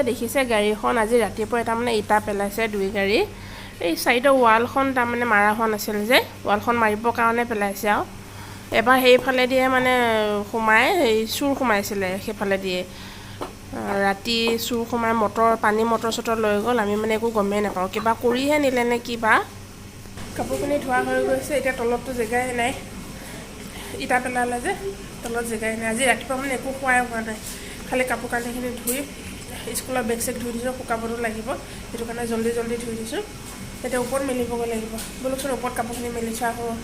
যে দেখিছে গাড়ীখন, আজি ৰাতিপুৱাই তাৰমানে ইটা পেলাইছে দুই গাড়ী। এই চাইডৰ ৱালখন তাৰমানে মাৰা হোৱা নাছিল যে, ৱালখন মাৰিবৰ কাৰণে পেলাইছে। আৰু এবাৰ সেইফালেদিয়ে মানে সোমাই এই চোৰ সোমাইছিলে সেইফালে দিয়ে। ৰাতি চোৰ সোমাই মটৰ, পানী মটৰ চটৰ লৈ গ'ল। আমি মানে একো গমেই নাপাওঁ, কিবা কৰিহে নিলে নে কিবা। কাপোৰখিনি ধোৱা হৈ গৈছে। এতিয়া তলততো জেগাই নাই, ইটা পেলালে যে তলত জেগাই নাই। আজি ৰাতিপুৱা মানে একো খোৱাই হোৱা নাই, খালি কাপোৰ কানিখিনি ধুই স্কুলৰ বেগ চেগ ধুই দিছোঁ। শুকাবতো লাগিব, সেইটো কাৰণে জল্দি জল্দি ধুই দিছোঁ। এতিয়া ওপৰত মেলিবগৈ লাগিব। ব'লকচোন, ওপৰত কাপোৰখিনি মেলি থোৱা আহোঁ।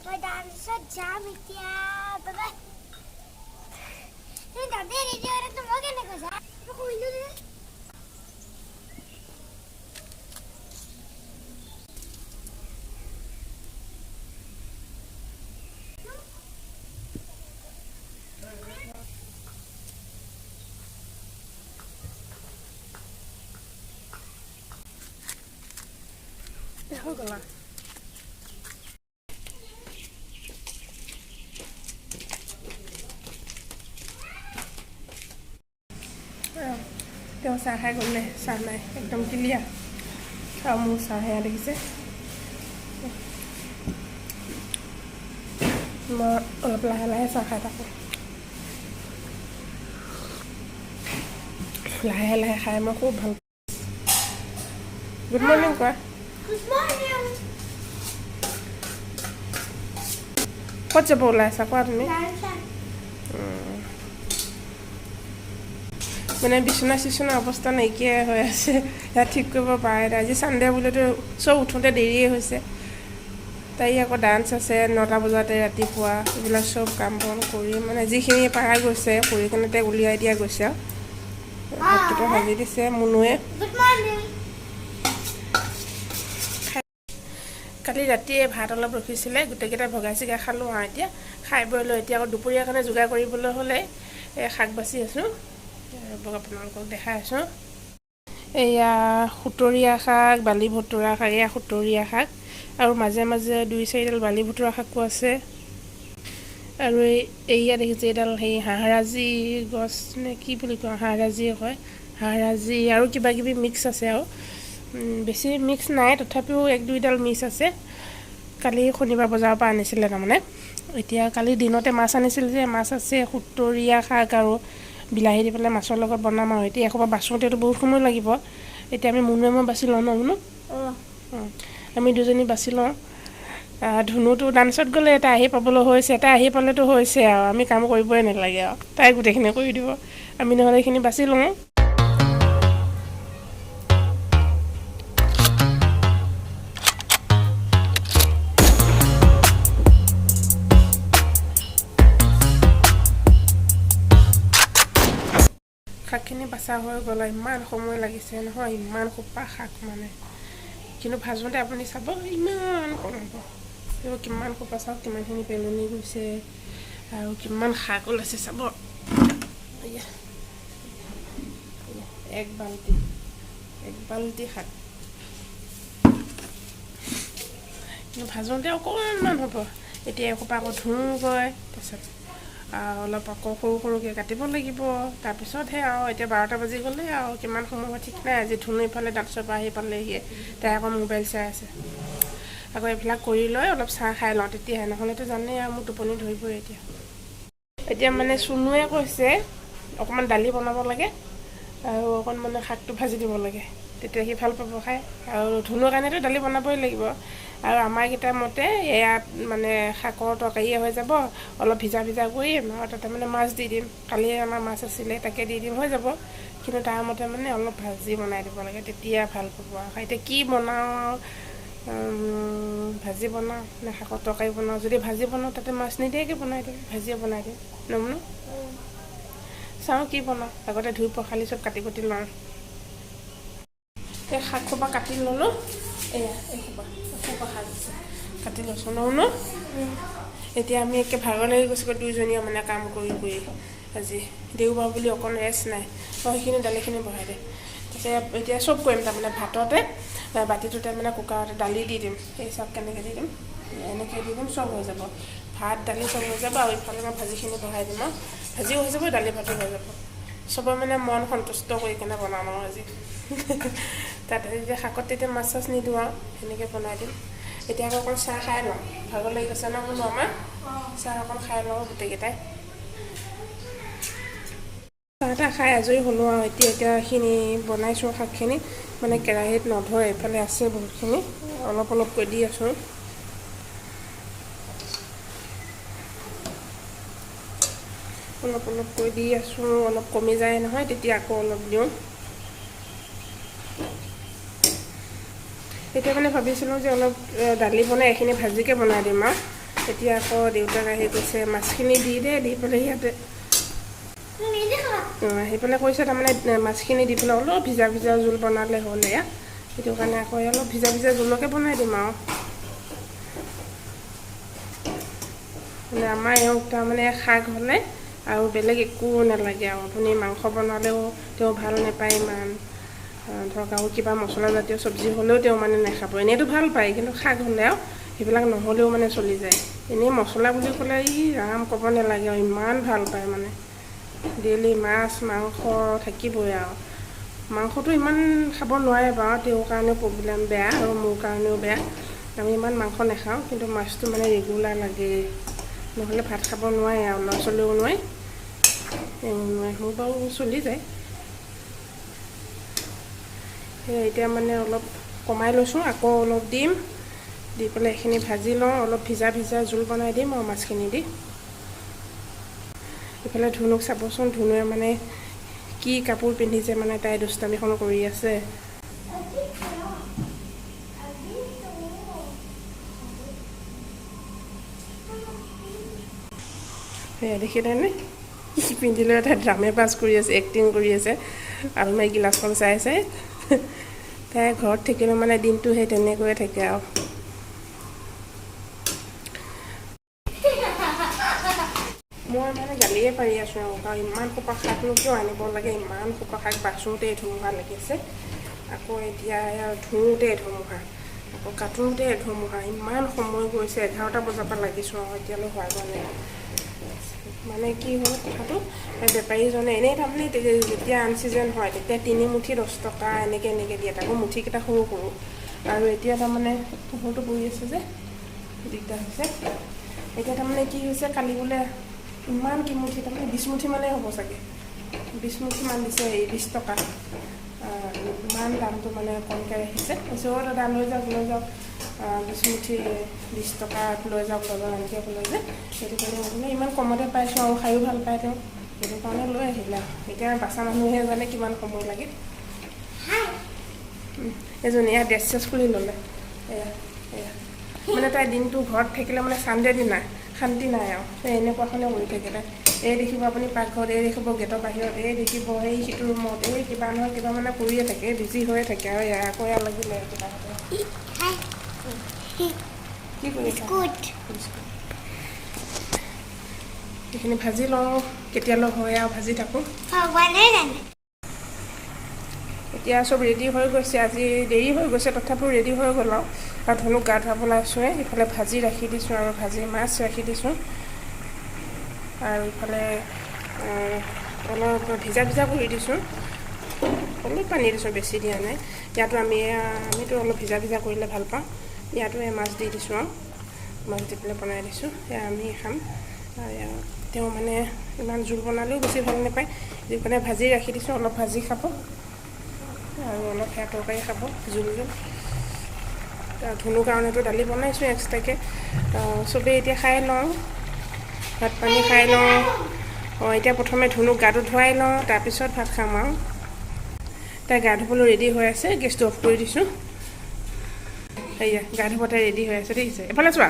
মই ডান্সত যাম এতিয়া। বাবা, তুমি তাতে ৰেডি হৈ থাকো, মই কেনেকৈ যাম? মই কৰিলো যে। হৈ গ'ল আৰু। তেওঁ চাহ খাই গ'লে, চাহ নাই, একদম ক্লিয়াৰ। আৰু মোৰ চাহ সেয়া দেখিছে। মই অলপ লাহে লাহে চাহ খাই থাকোঁ। লাহে লাহে খাই মই খুব ভাল। গুড মৰ্ণিং কোৱা। Good morning. ক'ত যাব ওলাই আছা, কোৱা তুমি। ডান্সত। মানে বিচনা চিচনা অৱস্থা নাইকিয়াই হৈ আছে, সেয়া ঠিক কৰিব পৰা নাই। আজি ছানডে বুলিতো চব উঠোঁতে দেৰিয়ে হৈছে। তাই আকৌ ডান্স আছে 9টা বজাতে ৰাতিপুৱা। এইবিলাক চব কাম বন কৰি মানে যিখিনি পাৰা গৈছে কৰি কেনে তাইক উলিয়াই দিয়া গৈছে। আৰু ভাতকেইটা ভাজি দিছে মুনুৱে। Good morning. কালি ৰাতিয়ে ভাত অলপ ৰখিছিলে, গোটেইকেইটা ভগাই চিগাই খালোঁ। আৰু এতিয়া খাই বৈ লৈ এতিয়া আকৌ দুপৰীয়াৰ কাৰণে যোগাৰ কৰিবলৈ হ'লে এই শাক বাচি আছোঁ। ৰ'ব, আপোনালোকক দেখাই আছোঁ। এয়া সুতৰীয়া শাক, বালি ভতুৰা শাক। এয়া সুতৰীয়া শাক আৰু মাজে মাজে দুই চাৰিডাল বালি ভতুৰা শাকো আছে। আৰু এই এইয়া দেখিছে, এইডাল সেই হাঁহৰাজি গছ নে কি বুলি কয়, হাঁহৰাজিয়ে কয়। হাঁহৰাজি আৰু কিবা কিবি মিক্স আছে। আৰু বেছি মিক্স নাই, তথাপিও এক দুইডাল মিক্স আছে। কালি শনিবাৰ বজাৰৰ পৰা আনিছিলে তাৰমানে। এতিয়া কালি দিনতে মাছ আনিছিল যে, মাছ আছে। সুতৰীয়া শাক আৰু বিলাহী দি পেলাই মাছৰ লগত বনাম। আৰু এতিয়া এসোপা বাচোঁতেতো বহুত সময় লাগিব। এতিয়া আমি মুনুৱে মই বাছি লওঁ ন মুনু? অঁ। আমি দুজনী বাছি লওঁ। ধুনুটো ডান্সত গ'লে, তাই আহি পাবলৈ হৈছে। তাই আহি পালেতো হৈছে আৰু, আমি কাম কৰিবই নালাগে আৰু, তাই গোটেইখিনি কৰি দিব। আমি নহ'লে এইখিনি বাছি লওঁ। শাকখিনি বাচা হৈ গ'ল। আৰু ইমান সময় লাগিছে নহয়, ইমান সোপা শাক মানে। কিন্তু ভাজোঁতে আপুনি চাব, ইমান কম হ'ব। এইবোৰ কিমান সোপা চাওক, কিমানখিনি পেলনি গৈছে আৰু কিমান শাক ওলাইছে চাব। এয়া, এয়া, এক বাল্টি, এক বাল্টি শাক। কিন্তু ভাজোঁতে অকণমান হ'ব। এতিয়া এসোপা আকৌ ধুওঁগৈ, তাৰপিছত অলপ আকৌ সৰু সৰুকৈ কাটিব লাগিব, তাৰপিছতহে। আৰু এতিয়া 12টা বাজি গ'লে, আৰু কিমান সময় হয় ঠিক নাই। আজি ধুনু ইফালে ডান্সৰ পৰা আহি পালেহিয়ে, তাই আকৌ মোবাইল চাই আছে। আকৌ এইবিলাক কৰি লৈ অলপ চাহ খাই লওঁ তেতিয়াহে, নহ'লেতো জানেই আৰু মোৰ টোপনি ধৰিবই এতিয়া। এতিয়া মানে চুনুৱে কৈছে অকণমান দালি বনাব লাগে আৰু অকণ মানে শাকটো ভাজি দিব লাগে, তেতিয়া সি ভাল পাব খাই। আৰু ধুনুৰ কাৰণেতো দালি বনাবই লাগিব। আৰু আমাৰকেইটাৰ মতে ইয়াত মানে শাকৰ তৰকাৰীয়ে হৈ যাব। অলপ ভিজা ভিজা কৰিম আৰু তাতে মানে মাছ দি দিম। কালি আমাৰ মাছ আছিলে, তাকে দি দিম, হৈ যাব। কিন্তু তাৰ মতে মানে অলপ ভাজি বনাই দিব লাগে, তেতিয়া ভাল পাব আৰু। এতিয়া কি বনাওঁ আৰু, ভাজি বনাওঁ নে শাকৰ তৰকাৰী বনাওঁ? যদি ভাজি বনাওঁ, তাতে মাছ নিদিয়াকৈ বনাই দিম, ভাজিয়ে বনাই দিম ন। চাওঁ কি বনাওঁ। আগতে ধুই পখালি চব কাটি কুটি লওঁ। এই শাক সোপা কাটি ল'লোঁ। এয়া এইসোপা এসোপা শাক আছে, কাটি লৈছোঁ ন ন। এতিয়া আমি একে ভাগৰ লাগি গৈছেগৈ দুইজনীয়ে মানে কাম কৰি কৰি। আজি দেওবাৰ বুলি অকণ ৰেষ্ট নাই। অঁ, সেইখিনি দালিখিনি বহাই দে। তাৰপিছত এতিয়া চব কৰিম, তাৰমানে ভাততে বাতিটোতে মানে কুকাৰতে দালি দি দিম। এই চাওক কেনেকৈ দি দিম, এনেকৈ দি দিম, চব হৈ যাব। ভাত দালি চব হৈ যাব আৰু ইফালে মই ভাজিখিনি বহাই দিম আৰু ভাজিও হৈ যাব, দালি ভাতো হৈ যাব। চবৰ মানে মন সন্তুষ্ট কৰি কেনে বনাম আৰু আজি। তাত এতিয়া শাকত তেতিয়া মাছ চাছ নিদিওঁ আৰু সেনেকৈ বনাই দিম। এতিয়া আকৌ অকণ চাহ খাই লওঁ, ভাগৰ লাগি গৈছে ন বোলো আমাৰ। চাহ অকণ খাই লওঁ গোটেইকেইটাই। চাহ তাহ খাই আজৰি হ'লোঁ আৰু এতিয়া এতিয়া এইখিনি বনাইছোঁ। শাকখিনি মানে কেৰাহীত নধৰে, এইফালে আছে বহুতখিনি, অলপ অলপকৈ দি আছোঁ। অলপ অলপকৈ দি আছোঁ, অলপ কমি যায় নহয় তেতিয়া আকৌ অলপ দিওঁ। এতিয়া মানে ভাবিছিলোঁ যে অলপ দালি বনাই এইখিনি ভাজিকে বনাই দিম আৰু এতিয়া আকৌ দেউতাক আহি কৈছে মাছখিনি দি দে, দি পেলাই ইয়াতে আহি পেলাই কৈছে, তাৰমানে মাছখিনি দি পেলাই অলপ ভিজা ভিজা জোল বনালে হ'ল এয়া। সেইটো কাৰণে আকৌ অলপ ভিজা ভিজা জোলকে বনাই দিম আৰু। মানে আমাৰ এওঁক তাৰমানে শাক হ'লে আৰু বেলেগ একো নালাগে আৰু। আপুনি মাংস বনালেও তেওঁ ভাল নাপায় ইমান, ধৰক আৰু কিবা মছলাজাতীয় চব্জি হ'লেও তেওঁ মানে নাখাব। এনেইতো ভাল পায়, কিন্তু শাক হ'লে আৰু সেইবিলাক নহ'লেও মানে চলি যায়। এনেই মছলা বুলি ক'লে ই ৰাম ক'ব নালাগে আৰু, ইমান ভাল পায় মানে। ডেইলি মাছ মাংস থাকিবই আৰু। মাংসটো ইমান খাব নোৱাৰে বাৰু, তেওঁৰ কাৰণেও প্ৰব্লেম বেয়া আৰু মোৰ কাৰণেও বেয়া। আমি ইমান মাংস নাখাওঁ, কিন্তু মাছটো মানে ৰেগুলাৰ লাগে, নহ'লে ভাত খাব নোৱাৰে আৰু, ল'ৰা ছোৱালীও নোৱাৰে, এওঁ নোৱাৰে। মোৰ বাৰু চলি যায়। সেয়া এতিয়া মানে অলপ কমাই লৈছোঁ, আকৌ অলপ দিম, দি পেলাই এইখিনি ভাজি লওঁ, অলপ ভিজা ভিজা জোল বনাই দিম আৰু মাছখিনি দি। ইফালে ধুনুক চাবচোন, ধুনুৱে মানে কি কাপোৰ পিন্ধিছে, মানে তাই দুষ্টামিখন কৰি আছে। সেয়া দেখিলেনে কি পিন্ধিলে, তাই ড্ৰামে পাছ কৰি আছে, এক্টিং কৰি আছে, আলমাৰি গিলাচখন চাই চাই। তাই ঘৰত থাকিলে মানে দিনটো সেই তেনেকৈয়ে থাকে আৰু। মই মানে গালিয়ে পাৰি আছোঁ আৰু, কাৰণ ইমান সোপা শাকনো কিয় আনিব লাগে, ইমান সোপা শাক বাচোঁতেই ধুমুহা লাগিছে, আকৌ এতিয়া ধুওঁতে ধুমুহা, আকৌ কাটোঁতে ধুমুহা, ইমান সময় গৈছে। 11টা বজাৰ পৰা লাগিছোঁ আৰু এতিয়ালৈ হোৱাগৈ নাই। মানে কি হ'ল কথাটো, বেপাৰীজনে এনেই তাৰমানে যেতিয়া আনচিজন হয় তেতিয়া 3 মুঠি 10 টকা এনেকৈ এনেকৈ দিয়ে, তাকো মুঠিকেইটা সৰু সৰু। আৰু এতিয়া তাৰমানে পোহৰটো পৰি আছে যে দিগদাৰ হৈছে। এতিয়া তাৰমানে কি হৈছে, কালি বোলে ইমান কি মুঠি, তাৰমানে 20 মুঠি মানেই হ'ব চাগে, 20 মুঠিমান দিছে এই 20 টকা। ইমান দামটো মানে কমকৈ ৰাখিছে। কৈছে অ' দাদা লৈ যাওক লৈ যাওক, 20 মুঠি 20 টকা লৈ যাওক লৈ যাওক এনেকৈ ক'লে যে, সেইটো কাৰণে বোলে ইমান কমতে পাইছোঁ আৰু খায়ো ভাল পায় তেওঁ, সেইটো কাৰণে লৈ আহিলে। এতিয়া বাচা মানুহে জানে কিমান সময় লাগে। এজনী এয়া ড্ৰেছ চেছ খুলি ল'লে। এয়া এয়া মানে তাই দিনটো ঘৰত থাকিলে মানে চানডে দিনা শান্তি নাই আৰু, এই এনেকুৱাখনে কৰি থাকে তাই। এই দেখিব আপুনি পাকঘৰত, এই দেখিব গেটৰ বাহিৰত, এই দেখিব এই সিটো ৰুমত, এই কিবা নহয় কিবা মানে কৰিয়ে থাকে, বিজি হৈয়ে থাকে আৰু। এয়া আকৌ এয়া লাগিলে কিবা কি কৰিছা, এইখিনি ভাজি লওঁ, কেতিয়ালৈ হয় আৰু ভাজি থাকোঁ। এতিয়া চব ৰেডি হৈ গৈছে, আজি দেৰি হৈ গৈছে তথাপিও ৰেডি হৈ গ'ল আৰু। আৰু ধনুক গা ধুৱাবলৈ আছোঁৱে, ইফালে ভাজি ৰাখি দিছোঁ আৰু ভাজি মাছ ৰাখি দিছোঁ, আৰু ইফালে অলপ ভিজা ভিজা কৰি দিছোঁ, অলপ পানী দিছোঁ, বেছি দিয়া নাই। ইয়াতো আমিতো অলপ ভিজা ভিজা কৰিলে ভাল পাওঁ। ইয়াতো এই মাছ দি দিছোঁ আৰু মাছ দি পেলাই বনাই দিছোঁ, সেয়া আমি খাম। তেওঁ মানে ইমান জোল বনালেও বেছি ভাল নাপায়, সেইটো কাৰণে ভাজি ৰাখি দিছোঁ, অলপ ভাজি খাব আৰু অলপ সেয়া তৰকাৰী খাব জোল জোল। ধুনুৰ কাৰণেতো দালি বনাইছোঁ এক্সট্ৰাকৈ। চবেই এতিয়া খাই লওঁ, ভাত পানী খাই লওঁ। অঁ, এতিয়া প্ৰথমে ধুনুক গাটো ধুৱাই লওঁ, তাৰপিছত ভাত খাম আৰু। তাই গা ধুবলৈ ৰেডি হৈ আছে, গেছটো অফ কৰি দিছোঁ। সেয়া গা ধুব তাই ৰেডি হৈ আছে, দেখিছে? এফালে চোৱা।